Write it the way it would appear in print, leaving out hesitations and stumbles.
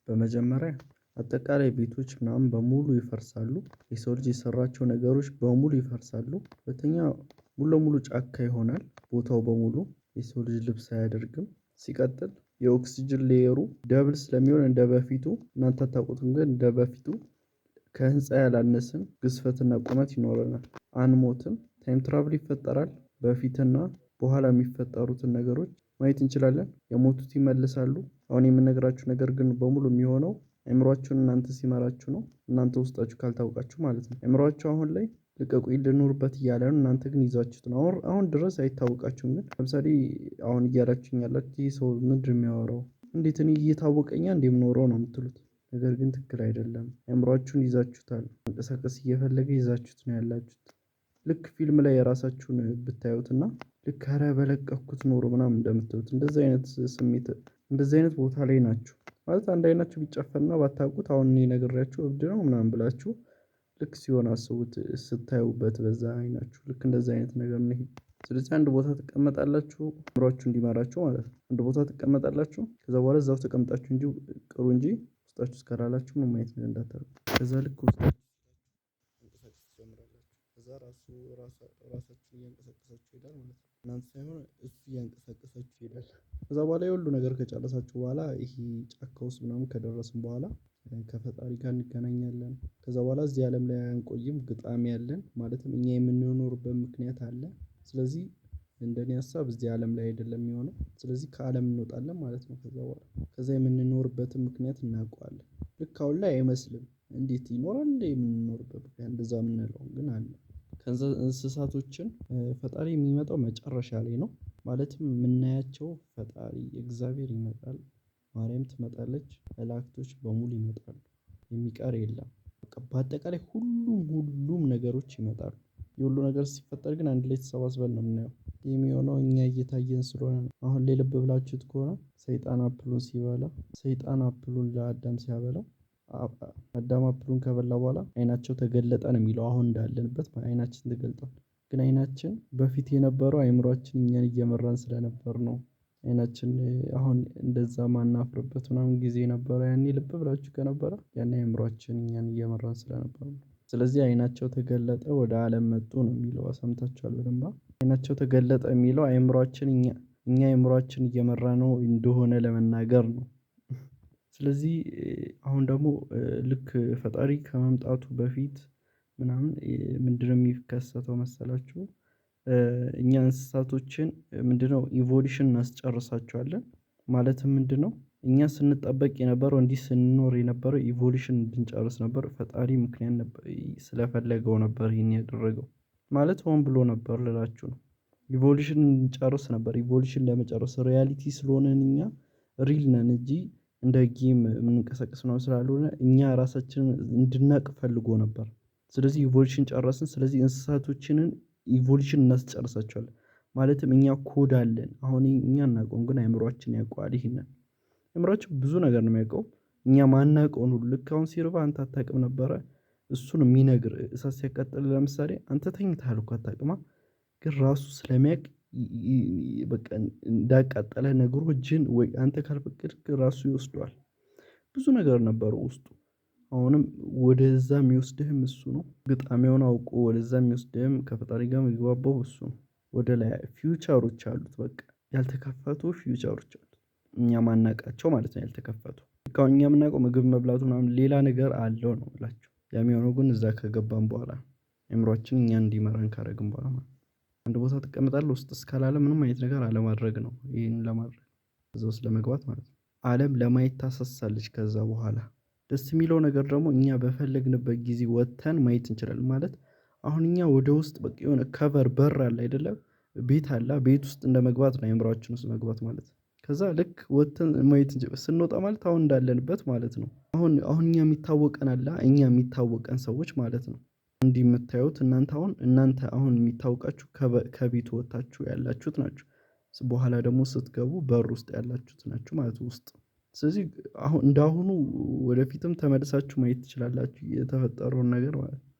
በመጀመሪያ አጠቃላይ ቤቶች ምናምን በሙሉ ይፈርሳሉ። የሰው ልጅ የሰራቸው ነገሮች በሙሉ ይፈርሳሉ። ሁለተኛ ሙሉ ለሙሉ ጫካ ይሆናል ቦታው በሙሉ የሰው ልጅ ልብስ አያደርግም። ሲቀጥል የኦክስጅን layer ኡ double ስለሚሆን እንደበፊቱ እናንተ አታውቁትም ግን እንደበፊቱ ከህንፃ ያላነስን ግዝፈትና ቁመት ይኖረናል። አንሞትም። Time travel ይፈጠራል። በፊትና በኋላ የሚፈጠሩትን ነገሮች ማየት እንችላለን። የሞቱት ይመልሳሉ። አሁን የምነግራችሁ ነገር ግን በሙሉ የሚሆነው አእምሯችሁን እናንተ ሲመራችሁ ነው። እናንተ ውስጣችሁ ካልታወቃችሁ ማለት ነው። አእምሯችሁ አሁን ላይ ልቀቁኝ ልኑርበት እያለ ነው። እናንተ ግን ይዛችሁት ነው። አሁን አሁን ድረስ አይታወቃችሁም። ግን ለምሳሌ አሁን እያላችሁኝ ያላችሁ ይህ ሰው ምንድን ነው የሚያወራው? እንዴት እኔ እየታወቀኝ እንዴ የምኖረው ነው የምትሉት። ነገር ግን ትክክል አይደለም። አእምሯችሁን ይዛችሁታል። መንቀሳቀስ እየፈለገ ይዛችሁት ነው ያላችሁት። ልክ ፊልም ላይ የራሳችሁን ብታዩትና ልክ ኧረ በለቀኩት ኖሮ ምናምን እንደምትሉት እንደዚህ አይነት ስሜት እንደዚህ አይነት ቦታ ላይ ናችሁ። ማለት አንድ አይናችሁ ቢጨፈንና ባታውቁት አሁን እኔ ነግሬያችሁ እብድ ነው ምናምን ብላችሁ ልክ ሲሆን አስቡት ስታዩበት በዛ አይናችሁ ልክ እንደዛ አይነት ነገር ነው። ስለዚህ አንድ ቦታ ትቀመጣላችሁ አእምሯችሁ እንዲመራችሁ ማለት ነው። አንድ ቦታ ትቀመጣላችሁ ከዛ በኋላ እዛው ተቀምጣችሁ እንጂ ቅሩ እንጂ ውስጣችሁ እስካላላችሁ ምንም አይነት ነገር እንዳታደርጉ። ከዛ ልክ ውስጣችሁ መንቀሳቀስ ትጀምራላችሁ። ከዛ ራሱ ራሳችሁን እያንቀሳቀሳችሁ ይሄዳል ማለት ነው። እናንተ ሳይሆን እሱ እያንቀሳቀሳችሁ ይሄዳል። ከዛ በኋላ የሁሉ ነገር ከጨረሳችሁ በኋላ ይሄ ጫካ ውስጥ ምናምን ከደረስን በኋላ ከፈጣሪ ጋር እንገናኛለን። ከዛ በኋላ እዚህ አለም ላይ አንቆይም። ግጣሚ አለን ማለትም እኛ የምንኖርበት ምክንያት አለ። ስለዚህ እንደኔ ሀሳብ እዚህ አለም ላይ አይደለም የሚሆነው። ስለዚህ ከአለም እንወጣለን ማለት ነው። ከዛ በኋላ ከዛ የምንኖርበትን ምክንያት እናውቀዋለን። ልክ አሁን ላይ አይመስልም እንዴት ይኖራል እንዴ? የምንኖርበት ምክንያት እንደዛ የምንለው ግን አለ። ከዛ እንስሳቶችን ፈጣሪ የሚመጣው መጨረሻ ላይ ነው። ማለትም የምናያቸው ፈጣሪ እግዚአብሔር ይመጣል። ማርያም ትመጣለች መላእክቶች በሙሉ ይመጣሉ። የሚቀር የለም። በቃ በአጠቃላይ ሁሉም ሁሉም ነገሮች ይመጣሉ። የሁሉ ነገር ሲፈጠር ግን አንድ ላይ ተሰባስበን ነው የምናየው። የሚሆነው እኛ እየታየን ስለሆነ ነው። አሁን ላይ ልብ ብላችሁት ከሆነ ሰይጣን apple ኡን ሲበላ ሰይጣን apple ኡን ለአዳም ሲያበላው አዳም apple ኡን ከበላ በኋላ አይናቸው ተገለጠ ነው የሚለው አሁን እንዳለንበት አይናችን ተገልጧል። ግን አይናችን በፊት የነበረው አይምሮአችን እኛን እየመራን ስለነበር ነው። አይናችን አሁን እንደዛ ማናፍርበት ምናምን ጊዜ ነበረ ያኔ ልብ ብላችሁ ከነበረ ያኔ አእምሮአችን እኛን እየመራን ስለነበር ነው። ስለዚህ አይናቸው ተገለጠ ወደ አለም መጡ ነው የሚለው ሰምታችኋል በደንብ አይናቸው ተገለጠ የሚለው አእምሮአችን እኛ እኛ አእምሮአችን እየመራነው እንደሆነ ለመናገር ነው። ስለዚህ አሁን ደግሞ ልክ ፈጣሪ ከመምጣቱ በፊት ምናምን ምንድነው የሚከሰተው መሰላችሁ? እኛ እንስሳቶችን ምንድነው evolution እናስጨርሳቸዋለን። ማለትም ምንድነው? እኛ ስንጠበቅ የነበረው እንዲህ ስንኖር የነበረው evolution እንድንጨርስ ነበር ፈጣሪ ምክንያት ነበር ስለፈለገው ነበር ይሄን ያደረገው። ማለት ሆን ብሎ ነበር ልላችሁ ነው። Evolution እንጨርስ ነበር evolution ለመጨረስ reality ስለሆንን እኛ real ነን እንጂ እንደ game የምንቀሳቀስ ነው ስላልሆነ እኛ ራሳችንን እንድናቅ ፈልጎ ነበር። ስለዚህ evolution ጨረስን ስለዚህ እንስሳቶችንን evolution እናስጨርሳቸዋለን። ማለትም እኛ ኮድ አለን አሁን እኛ አናውቀውም ግን አእምሮአችን ያውቀዋል ይሄንን። አእምሮአችን ብዙ ነገር ነው የሚያውቀው። እኛ ማናውቀውን ሁሉ ልክ አሁን ሲርብህ አንተ አታውቅም ነበረ። እሱን የሚነግር እሳት ሲያቃጥልህ ለምሳሌ አንተ ተኝተሃል እኮ አታውቅማ። ግን ራሱ ስለሚያውቅ በቃ እንዳቃጠለህ ነግሮ እጅህን ወይ አንተ ካልፈቀድክ ራሱ ይወስደዋል። ብዙ ነገር ነበረው ውስጡ። አሁንም ወደዛ የሚወስድህም እሱ ነው ግጣሜውን አውቆ ወደዛ የሚወስድህም ከፈጣሪ ጋር የሚግባባው እሱ ነው። ወደ ላይ future ኦች አሉት በቃ ያልተከፈቱ future ኦች አሉት። እኛ ማናውቃቸው ማለት ነው ያልተከፈቱ አሁን እኛ የምናውቀው ምግብ መብላቱ ምናምን ሌላ ነገር አለው ነው የምላችሁ። ያ የሚሆነው ግን እዛ ከገባን በኋላ አእምሮአችን እኛን እንዲመራን ካደረግን በኋላ ማለት ነው። አንድ ቦታ ትቀመጣለህ ውስጥ እስካላለ ምንም አይነት ነገር አለማድረግ ነው ይሄንን ለማድረግ እዛ ውስጥ ለመግባት ማለት ነው። አለም ለማየት ታሳሳለች ከዛ በኋላ ደስ የሚለው ነገር ደግሞ እኛ በፈለግንበት ጊዜ ወጥተን ማየት እንችላለን። ማለት አሁን እኛ ወደ ውስጥ በቃ የሆነ cover በር አለ አይደለም። ቤት አለ ቤት ውስጥ እንደመግባት ነው አእምሮአችን ውስጥ መግባት ማለት ነው። ከዛ ልክ ወጥተን ማየት ስንወጣ ማለት አሁን እንዳለንበት ማለት ነው። አሁን አሁን እኛ የሚታወቀን አለ እኛ የሚታወቀን ሰዎች ማለት ነው። እንዲህ የምታዩት እናንተ አሁን እናንተ አሁን የሚታወቃችሁ ከቤቱ ወጥታችሁ ያላችሁት ናችሁ። በኋላ ደግሞ ስትገቡ በር ውስጥ ያላችሁት ናችሁ ማለት ውስጥ። ስለዚህ አሁን እንደአሁኑ ወደፊትም ተመልሳችሁ ማየት ትችላላችሁ የተፈጠረውን ነገር ማለት ነው።